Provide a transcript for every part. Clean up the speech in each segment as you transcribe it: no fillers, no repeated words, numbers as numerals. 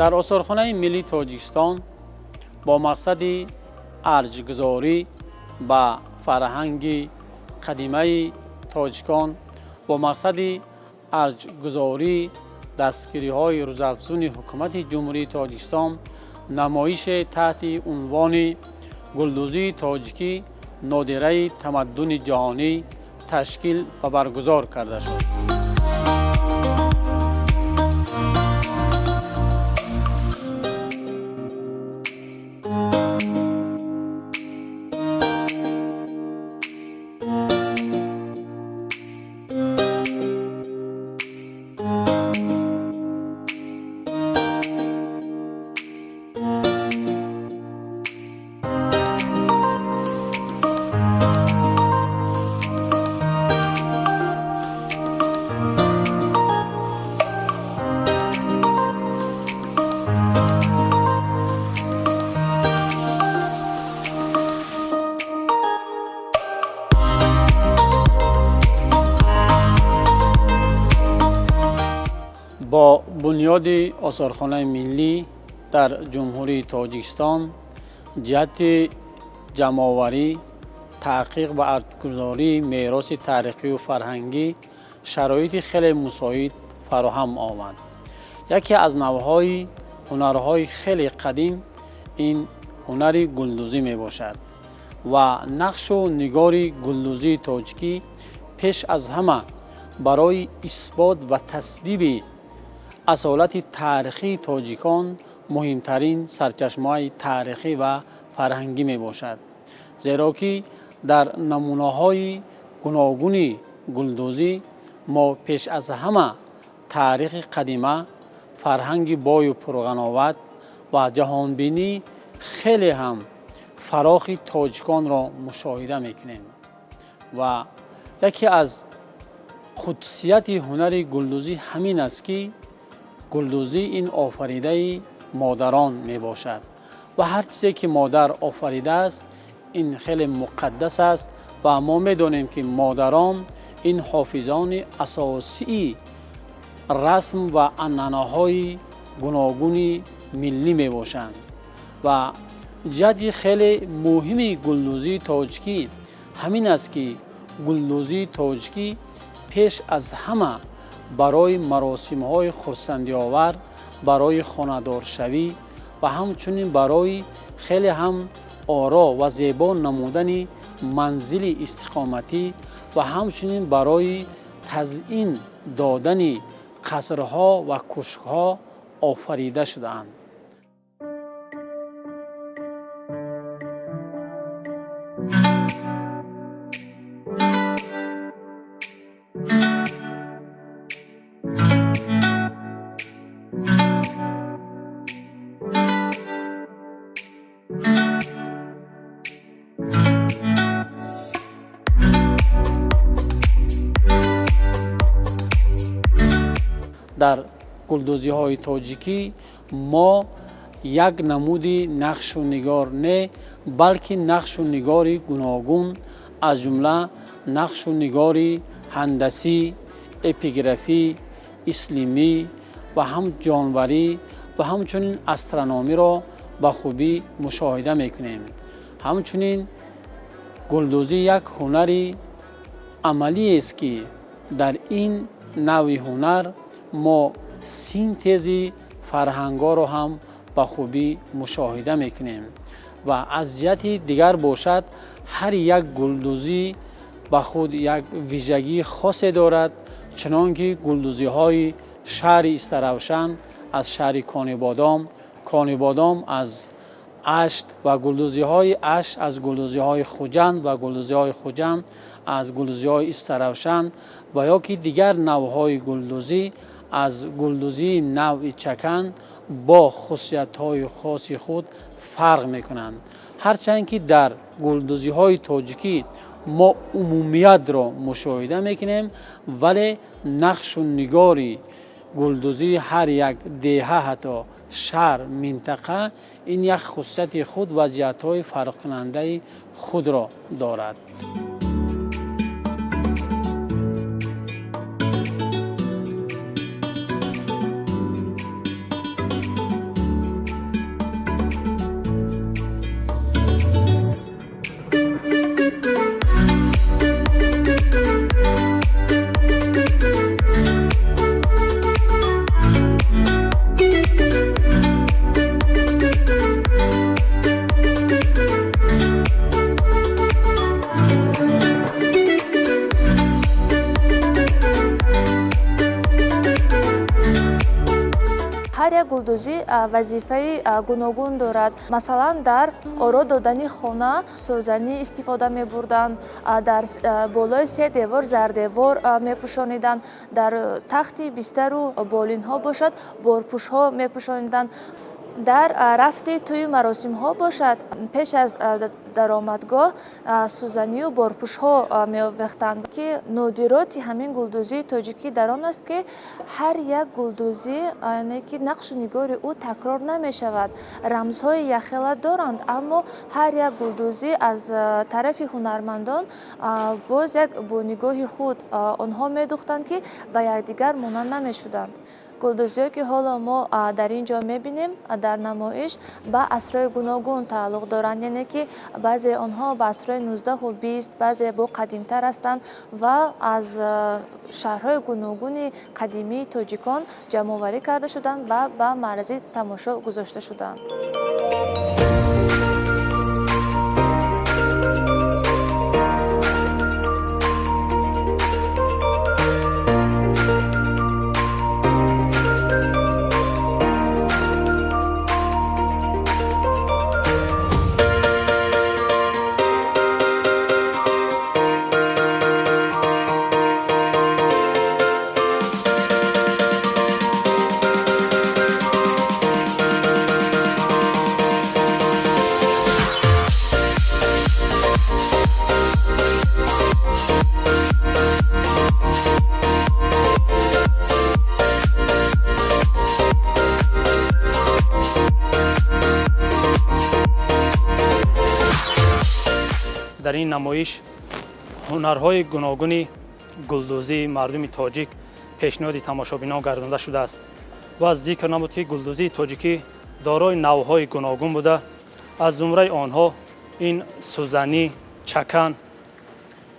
Дар осорхонаи миллии Тоҷикистон бо мақсади арҷгузорӣ ба фарҳанги қадимаи тоҷикон, бо мақсади арҷгузории дастгириҳои рӯзафзуни ҳукумати Ҷумҳурии Тоҷикистон намоише таҳти унвони гулдӯзии тоҷикӣ нодираи тамаддуни ҷаҳонӣ ташкил ва баргузор карда шуд. Бо бунёди осорхонаи миллӣ дар Ҷумҳурии Тоҷикистон ҷиҳати ҷамъоварӣ, таҳқиқ ва арҷгузории мероси таърихию фарҳангӣ шароити хеле мусоид фароҳам омад. Яке аз навъҳои ҳунарҳои хеле қадим ин ҳунари гулдӯзӣ мебошад ва нақшу нигори гулдӯзии тоҷикӣ пеш аз ҳама барои исбот ва тасвиби асолати таърихии тоҷикон муҳимтарин сарчашмаи таърихӣ ва фарҳангӣ мебошад, зеро ки дар намунаҳои гуногуни гулдӯзӣ мо пеш аз ҳама таърихи қадима, фарҳанги бою пурғановат ва ҷаҳонбинӣ хеле ҳам фарохи тоҷиконро мушоҳида мекунем. Ва яке аз қудсияти ҳунари гулдӯзӣ ҳамин аст, ки гулдӯзӣ ин офаридаи модарон мебошад ва ҳар чизе ки модар офаридааст ин хеле муқаддас аст ва мо медонем, ки модарон ин ҳофизони асосии расм ва анъанаҳои гуногуни миллӣ мебошанд. Ва ҷиҳати хеле муҳими гулдӯзии тоҷикӣ ҳамин аст, ки гулдӯзии тоҷикӣ пеш аз ҳама барои маросимҳои хурсандиовар, барои хонадоршавӣ ва ҳамчунин барои хеле ҳам оро ва зебо намудани манзили истиқоматӣ ва ҳамчунин барои тазйин додани қасрҳо ва кушкҳо офарида шудаанд. Дар гулдӯзиҳои тоҷикӣ мо як намуди нақшу нигор не, балки нақшу нигори гуногун, аз ҷумла нақшу нигори ҳандасӣ, эпиграфӣ, ислимӣ ва ҳам ҷонварӣ ва ҳамчунин астрономиро ба хубӣ мушоҳида мекунем. Ҳамчунин гулдӯзӣ як ҳунари амалиест, ки дар ин навъи ҳунар мо синтези фарҳангҳоро ҳам ба хубӣ мушоҳида мекунем. Ва аз ҷиҳати дигар бошад, ҳар як гулдӯзӣ ба худ як вижагии хосе дорад, чунон ки гулдӯзиҳои шаҳри Истаравшан аз шаҳри Конибодом, Конибодом аз Ашт ва гулдӯзиҳои Ашт аз гулдӯзиҳои Хуҷанд ва гулдӯзиҳои Хуҷанд аз гулдӯзиҳои Истаравшан ва ё ки дигар навъҳои гулдӯзӣ аз гулдӯзии навъи чакан бо хусусиятҳои хоси худ фарқ мекунанд. Ҳарчанд ки дар гулдӯзиҳои тоҷикӣ мо умумиятро мушоҳида мекунем, вале нақшу нигори гулдӯзии ҳар як деҳа, ҳатто шаҳр, минтақа ин як хусусияти худ ва ҷиҳатҳои фарқкунандаи худро дорад. Ҳар як гулдӯзӣ вазифаи гуногун дорад. Масалан, дар оро додани хона сӯзанӣ истифода мебурданд, дар болои се девор зардевор мепӯшониданд, дар тахти бистару болинҳо бошад борпӯшҳо мепӯшониданд. Дар рафти тӯю маросимҳо бошад, пеш аз даромадгоҳ сӯзанию борпӯшҳо меовехтанд, ки нодироти ҳамин гулдӯзии тоҷикӣ дар он аст, ки ҳар як гулдӯзӣ, яъне ки нақшу нигори ӯ такрор намешавад. Рамзҳои якхела доранд, аммо ҳар як гулдӯзӣ аз тарафи ҳунармандон боз як бо нигоҳи худ онҳо медухтанд, ки ба якдигар монанд намешуданд. Гулдӯзиҳое, ки ҳоло мо дар ин ҷо мебинем, дар намоиш ба асрҳои гуногун тааллуқ доранд, яъне ки баъзеи онҳо ба асрҳои 19-у 20, баъзе бо қадимтар ҳастанд ва аз шаҳрҳои гуногуни қадимии тоҷикон ҷамъоварӣ карда шуданд ва ба маързи тамошо гузошта шуданд. Дар ин намоиш ҳунарҳои гуногуни гулдӯзии мардуми тоҷик пешниҳоди тамошобинон гардонда шудааст ва аз зикр намуд, ки гулдӯзии тоҷикӣ дорои навъҳои гуногун буда, аз зумраи онҳо ин сӯзанӣ, чакан,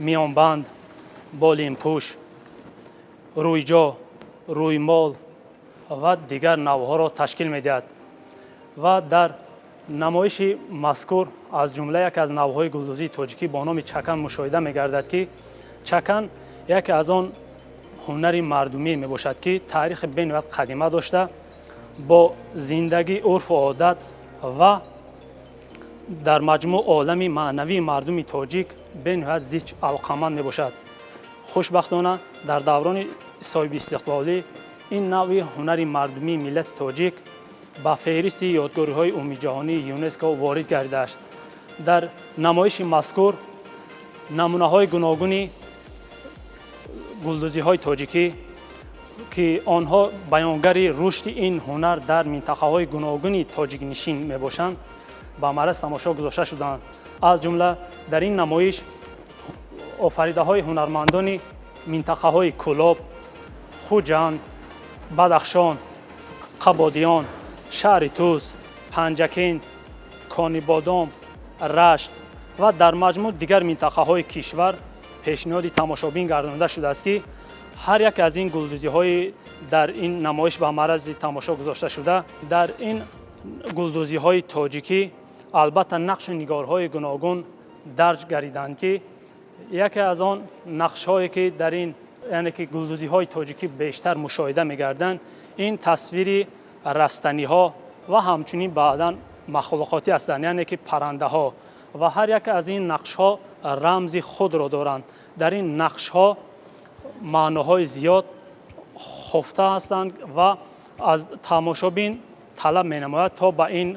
миёнбанд, болинпӯш, рӯйҷо, рӯймол ва дигар навъҳоро ташкил медиҳад. Ва дар намоиши мазкур аз ҷумла яке аз навъҳои гулдӯзии тоҷикӣ бо номи чакан мушоҳида мегардад, ки чакан яке аз он ҳунари мардумӣ мебошад, ки таърихи бениҳоят қадима дошта, бо зиндагӣ, урфу одат ва дар маҷмӯъ олами маънавии мардуми тоҷик бениҳоят зич алоқаманд мебошад. Хушбахтона, дар даврони соҳибистиқлолӣ ин навъи ҳунари мардумии миллати тоҷик ба феҳристи ёдгориҳои умумиҷаҳонии ЮНЕСКО ворид гардидааст. Дар намоиши мазкур намунаҳои гуногуни гулдӯзиҳои тоҷикӣ, ки онҳо баёнгари рушди ин ҳунар дар минтақаҳои гуногуни тоҷикнишин мебошанд, ба маъраз тамошо гузошта шуданд. Аз ҷумла дар ин намоиш офаридаҳои ҳунармандони минтақаҳои Кӯлоб, Хуҷанд, Бадахшон, Қабодиён, шаҳри Тӯз, Панҷакент, Конибодом, Рашт ва дар маҷмӯъ дигар минтақаҳои кишвар пешниҳоди тамошобин гардонида шудааст, ки ҳар яке аз ин гулдӯзиҳои дар ин намоиш ба маързи тамошо гузошта шуда, дар ин гулдӯзиҳои тоҷикӣ албатта нақшу нигорҳои гуногун дарҷ гардиданд, ки яке аз он нақшҳое, ки дар ин, яъне ки гулдӯзиҳои тоҷикӣ бештар мушоҳида мегарданд, ин тасвири растаниҳо ва ҳамчунин баъдан махлуқотӣ ҳастанд, яъне ки паррандаҳо, ва ҳар яке аз ин нақшҳо рамзи худро доранд. Дар ин нақшҳо маъноҳои зиёд хуфта ҳастанд ва аз тамошобин талаб менамояд то ба ин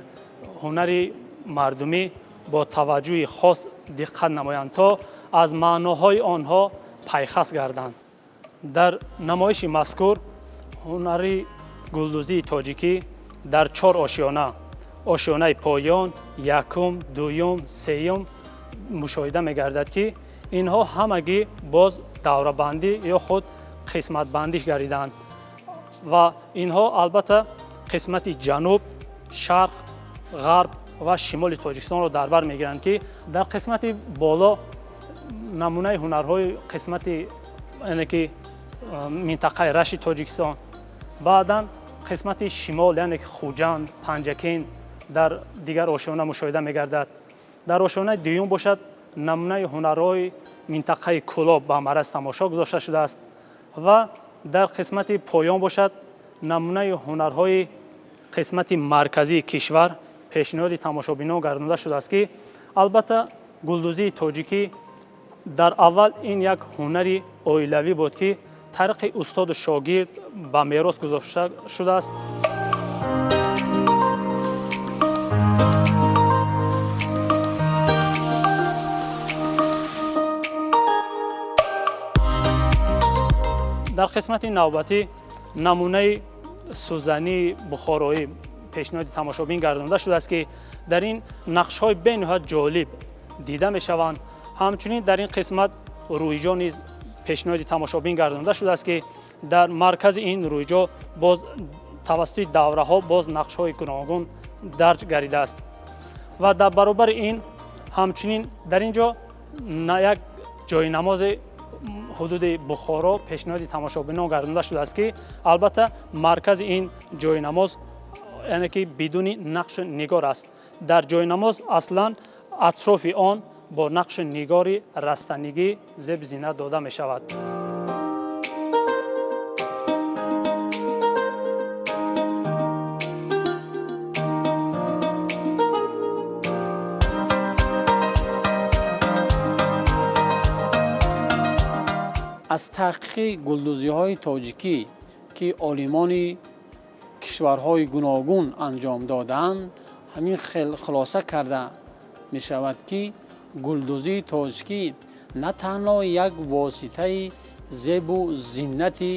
ҳунари мардумӣ бо таваҷҷӯҳи хос диққат намоянд, то аз маъноҳои онҳо пайхас гарданд. Дар намоиши мазкур ҳунари гулдӯзии тоҷикӣ дар 4 ошёна, ошёнаи поён, якум, дуюм, сеюм мушоҳида мегардад, ки инҳо ҳамагӣ боз даврабандӣ ё худ қисматбандӣ гардиданд ва инҳо албатта қисмати ҷануб, шарқ, ғарб ва шимоли Тоҷикистонро дар бар мегиранд, ки дар қисмати боло намунаи ҳунарҳои қисмати яъне ки минтақаи Рашти Тоҷикистон, баъдан қисмати шимол яъне ки Хуҷанд, Панҷакент дар дигар ошёна мушоҳида мегардад. Дар ошёнаи дуюм бошад намунаи ҳунарҳои минтақаи Кӯлоб ба мараз тамошо гузошта шудааст ва дар қисмати поён бошад намунаи ҳунарҳои қисмати марказии кишвар пешниҳоди тамошобинон гардонда шудааст, ки албатта гулдӯзии тоҷикӣ дар аввал ин як ҳунари оилавӣ буд, ки тариқи устоду шогирд ба мерос гузошта шудааст. Дар қисмати навбатӣ намунаи сӯзании бухороӣ пешниҳоди тамошобин гардонда шудааст, ки дар ин нақшҳои бениҳоят ҷолиб дида мешаванд. Ҳамчунин дар ин қисмат рӯйҷо низ пешниҳоди тамошобин гардонда шудааст, ки дар маркази ин рӯйҷо боз тавассути давраҳо боз нақшҳои гуногун дарҷ гардидааст ва дар баробари ин ҳамчунин дар ин ҷо як ҷойнамози ҳудуди Бухоро пешниҳоди тамошобинон гардонда шудааст, ки албатта маркази ин ҷойнамоз яъне ки бидуни нақшу нигор аст. Дар ҷойнамоз аслан атрофи он бо нақшу нигори растанигӣ зеб зинат дода мешавад. Аз таҳқиқи гулдӯзиҳои тоҷикӣ, ки олимони кишварҳои гуногун анҷом додаанд, ҳамин хулоса карда мешавад, ки гулдӯзии тоҷикӣ на танҳо як воситаи зебу зинати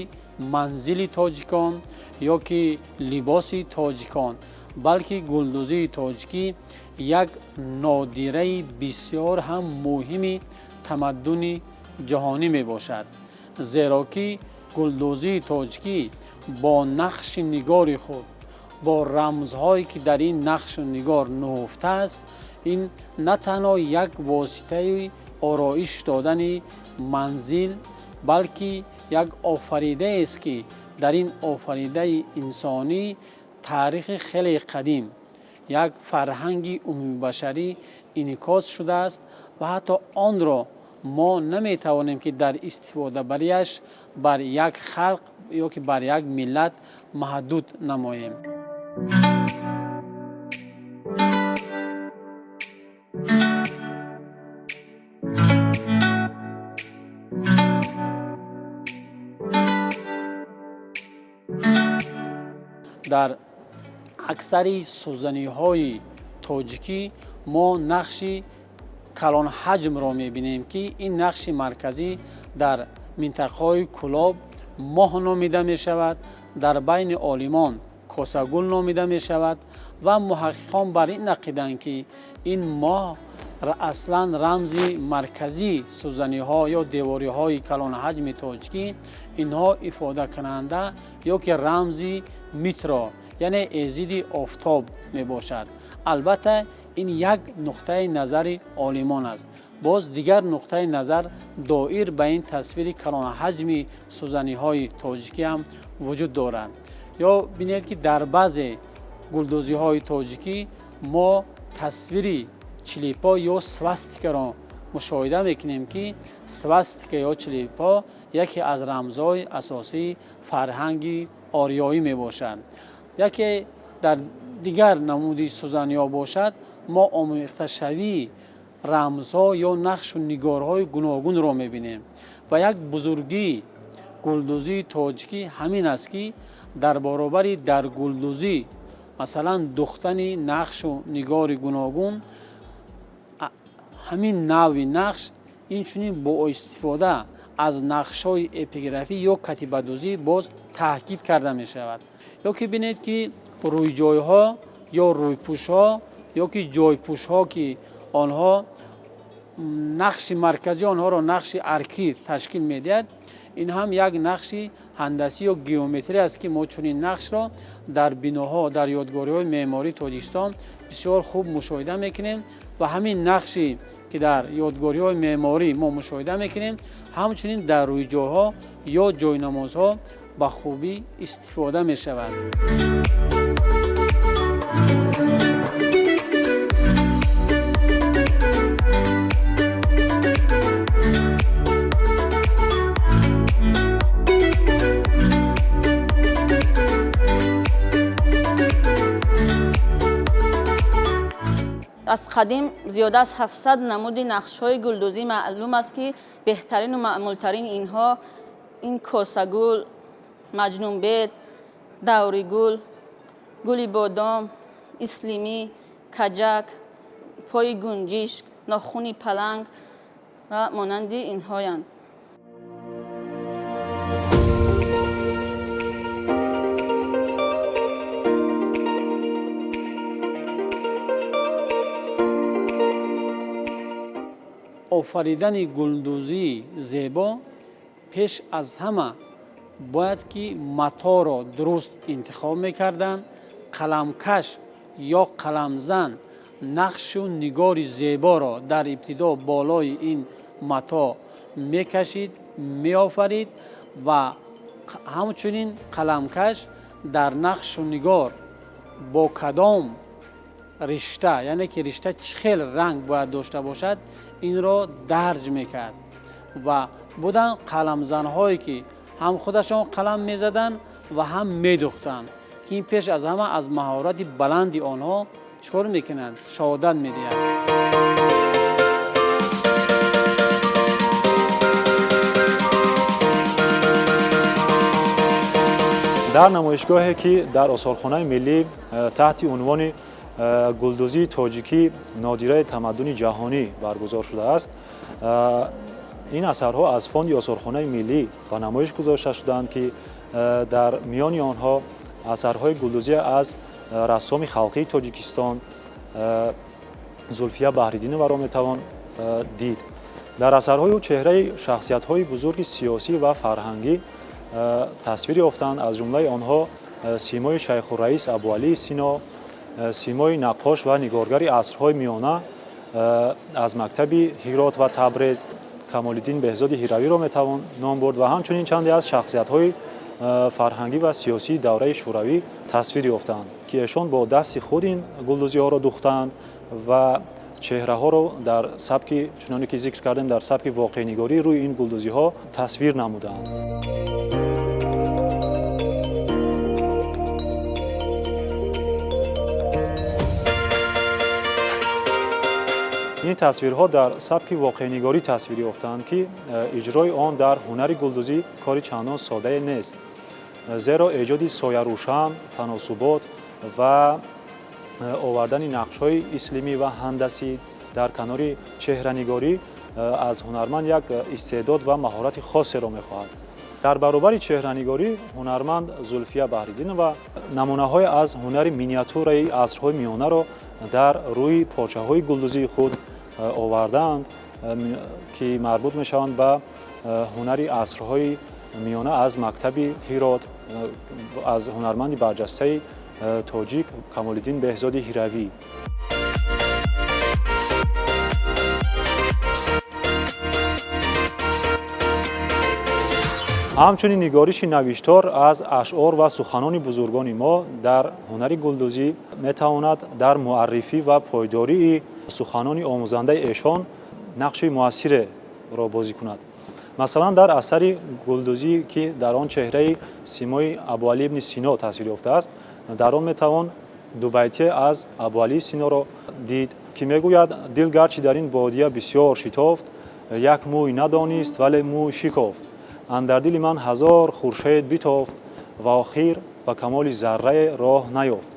манзили тоҷикон ё ки либоси тоҷикон, балки гулдӯзии тоҷикӣ як нодираи бисёр ҳам муҳими тамаддуни ҷаҳонӣ мебошад, зеро ки гулдӯзии тоҷикӣ бо нақши нигори худ, бо рамзҳое ки дар ин нақшу нигор нуҳуфта аст, ин на танҳо як воситаи ороиш додани манзил, балки як офаридаест, ки дар ин офаридаи инсонӣ таърихи хеле қадим, як фарҳанги умумибашарӣ инъикос шудааст ва ҳатто онро мо наметавонем, ки дар истифодабарияш бар як халқ ё ки бар як миллат маҳдуд намоем. Дар аксари сӯзаниҳои тоҷикӣ мо нақши калонҳаҷмро мебинем, ки ин нақши марказӣ дар минтақаҳои Кӯлоб моҳ номида мешавад, дар байни олимон косагул номида мешавад ва муҳаққиқон бар ин ақиданд, ки ин моҳ аслан рамзи марказии сӯзаниҳо ё девориҳои калонҳаҷми тоҷикӣ инҳо ифодакунанда ё ки рамзи митро, яъне эзиди офтоб мебошад. Албатта ин як нуқтаи назари олимон аст. Боз дигар нуқтаи назар доир ба ин тасвири калонҳаҷми сӯзаниҳои тоҷикӣ ҳам вуҷуд дорад. Ё бинед, ки дар баъзе гулдӯзиҳои тоҷикӣ мо тасвири чилипо ё свастикаро мушоҳида мекунем, ки свастика ё чилипо яке аз рамзҳои асосии фарҳанги ориёӣ мебошад. Яке Дар дигар намуди сӯзаниҳо бошад, мо омехташавии рамзҳо ё нақшу нигорҳои гуногунро мебинем. Ва як бузургии гулдӯзии тоҷикӣ ҳамин аст, ки дар баробари дар гулдӯзӣ масалан духтани нақшу нигори гуногун, ҳамин навъи нақш инчунин бо истифода аз нақшҳои эпиграфӣ ё катибадӯзӣ боз таъкид карда мешавад. Ё ки бинед, ки рӯйҷойҳо ё рӯйпӯшҳо ё ки ҷойпӯшҳо, ки онҳо нақши марказии онҳоро нақши аркӣ ташкил медиҳад, ин ҳам як нақши ҳандасӣ ё геометрия аст, ки мо чунин нақшро дар биноҳо, дар ёдгориҳои меъмории Тоҷикистон бисёр хуб мушоҳида мекунем. Ва ҳамин нақши ки дар ёдгориҳои меъморӣ мо мушоҳида мекунем, ҳамчунин дар рӯйҷойҳо ё ҷойнамозҳо ба хубӣ истифода мешавад. Аз қадим зиёда аз 700 намуди нақшҳои гулдӯзӣ маълум аст, ки беҳтарину маъмултарин инҳо ин косагул, маҷнунбед, давригул, гули бодом, ислимӣ, каҷак, пои гунҷишк, нохуни паланг ва монанди инҳоянд. Офаридани гулдӯзии зебо пеш аз ҳама бояд ки маторо дуруст интихоб мекарданд, қаламкаш ё қаламзан нақшу нигори зеборо дар ибтидо болои ин мато мекашид, меофарид ва ҳамчунин қаламкаш дар нақшу нигор бо кадом ришта, яъне ки ришта чӣ хел ранг бояд дошта бошад, инро дарҷ мекард. Ва буданд қаламзанҳое, ки ҳам худашон қалам мезаданд ва ҳам медухтанд, ки ин пеш аз ҳама аз маҳорати баланди онҳо чӣ кор мекунанд? Шаҳодат медиҳад. Дар намоишгоҳе, ки дар осорхонаи миллӣ таҳти унвони гулдӯзии тоҷикӣ нодираи тамаддуни ҷаҳонӣ баргузор шудааст, ин асарҳо аз фонди осорхонаи миллӣ ба намоиш гузошта шудаанд, ки дар миёни онҳо асарҳои гулдӯзӣ аз рассоми халқии Тоҷикистон Зулфия Баҳриддиноваро метавон дид. Дар асарҳои ӯ чеҳраи шахсиятҳои бузурги сиёсӣ ва фарҳангӣ тасвир ёфтанд, аз ҷумлаи онҳо симои Шайхурраис Абуалии Сино, симои наққош ва нигоргари асрҳои миёна аз мактаби Ҳирот ва Табрез Камолиддин Беҳзоди Ҳиравиро метавон ном бурд ва ҳамчунин чанде аз шахсиятҳои фарҳангӣ ва сиёсии давраи шӯравӣ тасвир ёфтанд, ки эшон бо дасти худ ин гулдӯзиҳоро духтанд ва чеҳраҳоро дар сабки, чуноне ки зикр кардем, дар сабки воқеънигорӣ рӯи ин гулдӯзиҳо тасвир намуданд. Ин тасвирҳо дар сабки воқеънигорӣ тасвир ёфтанд, ки иҷрои он дар ҳунари гулдӯзӣ кори чандон соддае нест, зеро эҷоди соярӯшан, таносубот ва овардани нақшҳои ислимӣ ва ҳандасӣ дар канори чеҳранигорӣ аз ҳунарманд як истеъдод ва маҳорати хосеро мехоҳад. Дар баробари чеҳранигорӣ ҳунарманд Зулфия Баҳриддинова намунаҳое аз ҳунари миниатюраи асрҳои миёнаро дар рӯи порчаҳои гулдӯзии худ овардаанд, ки марбут мешаванд ба ҳунари асрҳои миёна аз мактаби Ҳирот, аз ҳунарманди барҷастаи тоҷик Камолиддин Беҳзоди Ҳиравӣ. Ҳамчунин нигориши навиштор аз ашъор ва суханони бузургони мо дар ҳунари гулдӯзӣ метавонад дар муаррифӣ ва пойдории суханони омӯзандаи эшон нақши муассиреро бозӣ кунад. Масалан, дар асари гулдӯзӣ, ки дар он чеҳраи симои Абуалӣ ибни Сино тасвир ёфтааст, дар он метавон Дубайтие аз Абуалӣ Синоро дид, ки мегӯяд: дил гарчи дар ин бодия бисёр шитофт, як мӯй надонист, вале мӯй шикофт. Андар дили ман ҳазор хуршед битофт ва охир ба камоли заррае роҳ наёфт.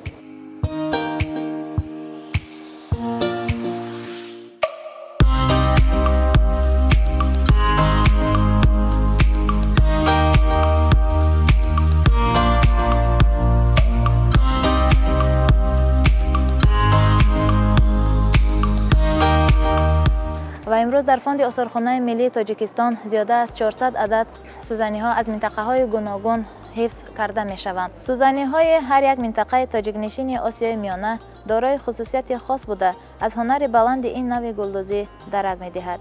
Имрӯз дар фонди осорхонаи миллии Тоҷикистон зиёда аз 400 адад сӯзаниҳо аз минтақаҳои гуногун ҳифз карда мешаванд. Сӯзаниҳои ҳар як минтақаи тоҷикнишини Осиёи Миёна дорои хусусияти хос буда, аз ҳунари баланди ин нави гулдӯзӣ дарак медиҳад.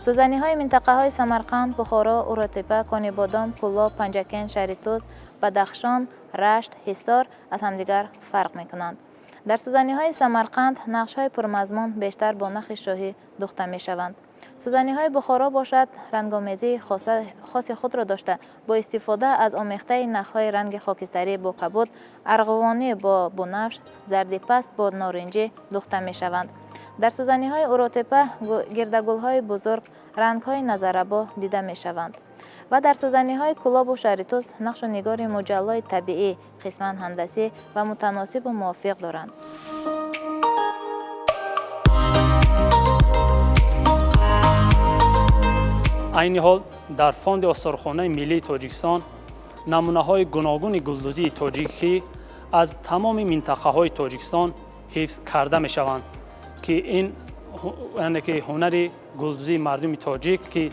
Сӯзаниҳои минтақаҳои Самарқанд, Бухоро, Уротепа, Конибодом, Кӯлоб, Панҷакент, Шаҳритӯз, Бадахшон, Рашт, Ҳисор аз ҳамдигар фарқ мекунанд. Дар сӯзаниҳои Самарқанд нақшҳои пурмазмун бештар бо нахи шоҳӣ духта мешаванд. Сӯзаниҳои Бухоро бошад рангомезии хоси худро дошта, бо истифода аз омехтаи нахҳои ранги хокистарӣ бо кабуд, арғувонӣ бо бунафш, зарди паст бо норинҷӣ духта мешаванд. Дар сӯзаниҳои Уротепа гирдагулҳои бузург, рангҳои назаррабо дида мешаванд. Ва дар сӯзаниҳои Кӯлобу Шаҳритӯз нақшу нигори муҷаллои табиӣ, қисман ҳандасӣ ва мутаносибу мувофиқ доранд. Айни ҳол дар фонди осорхонаи миллии Тоҷикистон намунаҳои гуногуни гулдӯзии тоҷикӣ аз тамоми минтақаҳои Тоҷикистон ҳифз карда мешаванд, ки ин яъне ки ҳунари гулдӯзии мардуми тоҷик, ки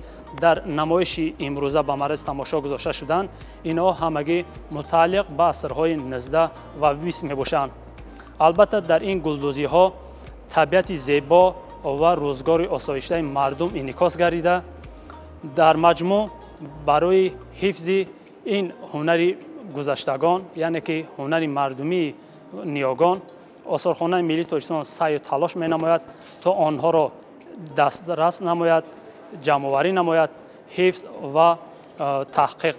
дар намоиши имрӯза ба мараз тамошо гузошта шуданд, инҳо ҳамагӣ мутааллиқ ба асрҳои 19 ва 20 мебошанд. Албатта, дар ин гулдӯзиҳо табиати зебо ва рӯзгори осоиштаи мардум инъикос гардида, дар маҷмӯъ барои ҳифзи ин ҳунари гузаштагон, яъне ки ҳунари мардумии ниёгон, осорхонаи миллии Тоҷикистон саъю талош менамояд, то онҳоро дастрас намояд, ҷамъоварӣ намояд, ҳифз ва таҳқиқ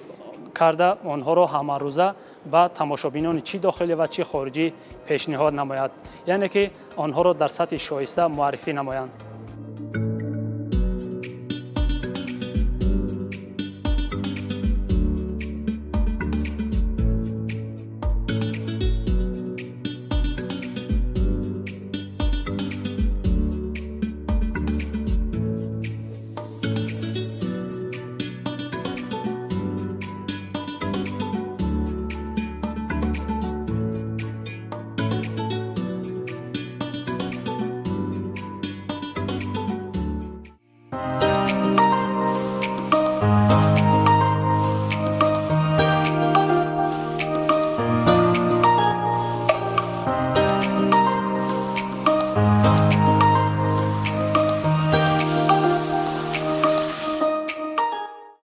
карда онҳоро ҳамарӯза ба тамошобинони чӣ дохилӣ ва чӣ хориҷӣ пешниҳод намояд, яъне ки онҳоро дар сатҳи шоиста муаррифӣ намоянд.